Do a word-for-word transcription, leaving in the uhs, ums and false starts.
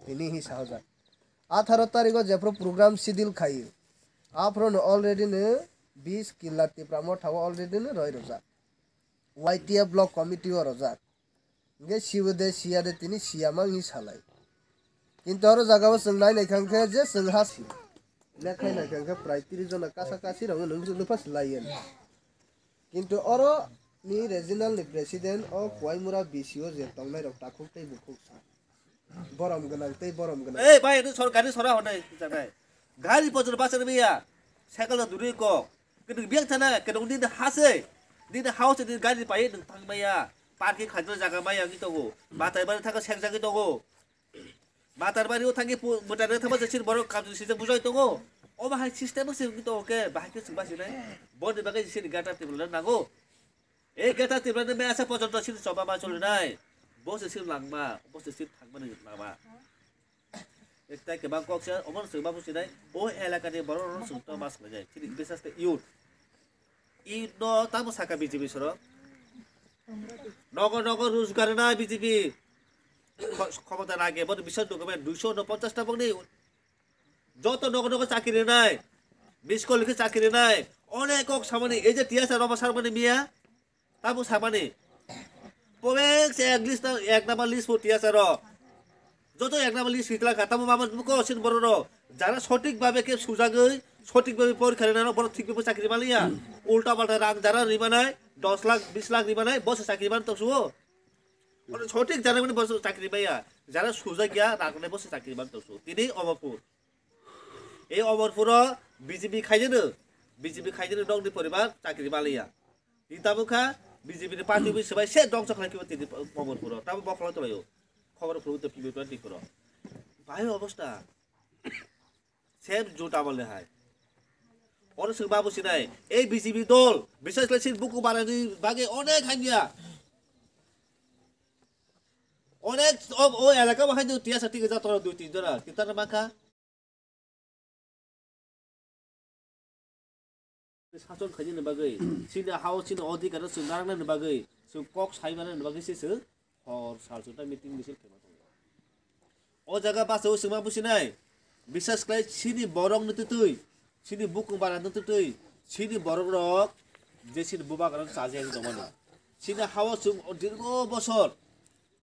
tini hi sahajak. Atharo tarigo jephru program schedule khaio, aphrono already no bis killa Tipra Motha o already no roi rojak, Y T F block committee o rojak. Hingke sibo de siya de tini siya mang hi salai. Kintu oro jaga o chwng nai nai kha hingke je chwng ha si. Lekhai nai kha hingke prai tris jona kasa kasi rok nwng nwpha si lai yen. Kintu oro ni regional ni president o Kuaimura B C O je tongnai rok takhuk tei bukhuk sa. Borom gwnang tei borom gwnang. Ei bai, nwng sorkari sora honai janai. Gari bojor bachar biya. Cycle no duri ko. Kedung biang thana, kedung din hase. Din house din gari pai nwng thang maya. Parking khaina jaga maya ngi tongo. Batai bari thaka sek jagi tongo. Batar bari o thangwi pu-, mwtai rwna thangma je chini borok kamchwlwi swijak bujai tongo. Omo hai system se wngwi tongo khe, bahai khe chwng basinai. Boni bagwi chini Greater Tipraland nango. E Greater Tipraland maya sa pojonto chini choba ma cholinai. Bo se chini langma, bo se chini thangmani lama. Ekta kebang kok se, omo chwng ma businai. O elakani borok rok chwng to ma swlainai. Chini bisas te youth. I no tamo saka B J P soro. Nogo nogo rojgar na B J P. Kho-, khomota lage, bono biswas document duiso unoponchas ta bokni. Joto nogo nogo chakri rinai. Miss call khe chakri rinai. Onek kok samani, ei je T S R roba sarmani miya. Tamo samani. Pobek se ek list na, ek number list bo T S R o. Joto ek number list hitla kha, tamo mama buko sin borok rok. Jara sotik babe khe sujagwi, sotik babe porikha rinai rok, borok thik babe chakri maliya. Ulta palta rang jara rimanai, dos lakh, bis lakh rimanai, bo se chakri man tongsuo. Ono sotik jara mani bo se chakri maya. Jara sujak ya, rang nai bo se chakri man tongsuo. Tini Omorpur. Ei Omorpuro B J P khaijano, B J P khaijano nokni poribar chakri maliya. Tini tabuk kha B J P ni party bai swbai se dongso khlai kibo tini Omorpuro. Tamo bokholo tonglaio. Khobor phuru to P B twenty-four o. Bahai obostha. Same juta bole hai. Oro swng babu sinai. Ei B J P dol. Bisas khlai sin buku barani bagwi onek hanya. Onek o, o elaka bahai do tiya sati geja toro dui tin jora. Kita na maka. Sachon khainani bagwi, chini hao chini odhikar no chwng narwknani bagwi, chwng kok sai manani bagwi se chwng hor sal chwngta meeting misil khaima tongo. O jaga bachao chwngma businai, bisas khlai chini borok ni twtwi, chini bukung bara ni twtwi, chini borok rok je chini bubagra no chajaknai tongmani. Chini hao chwng dirgo bosor,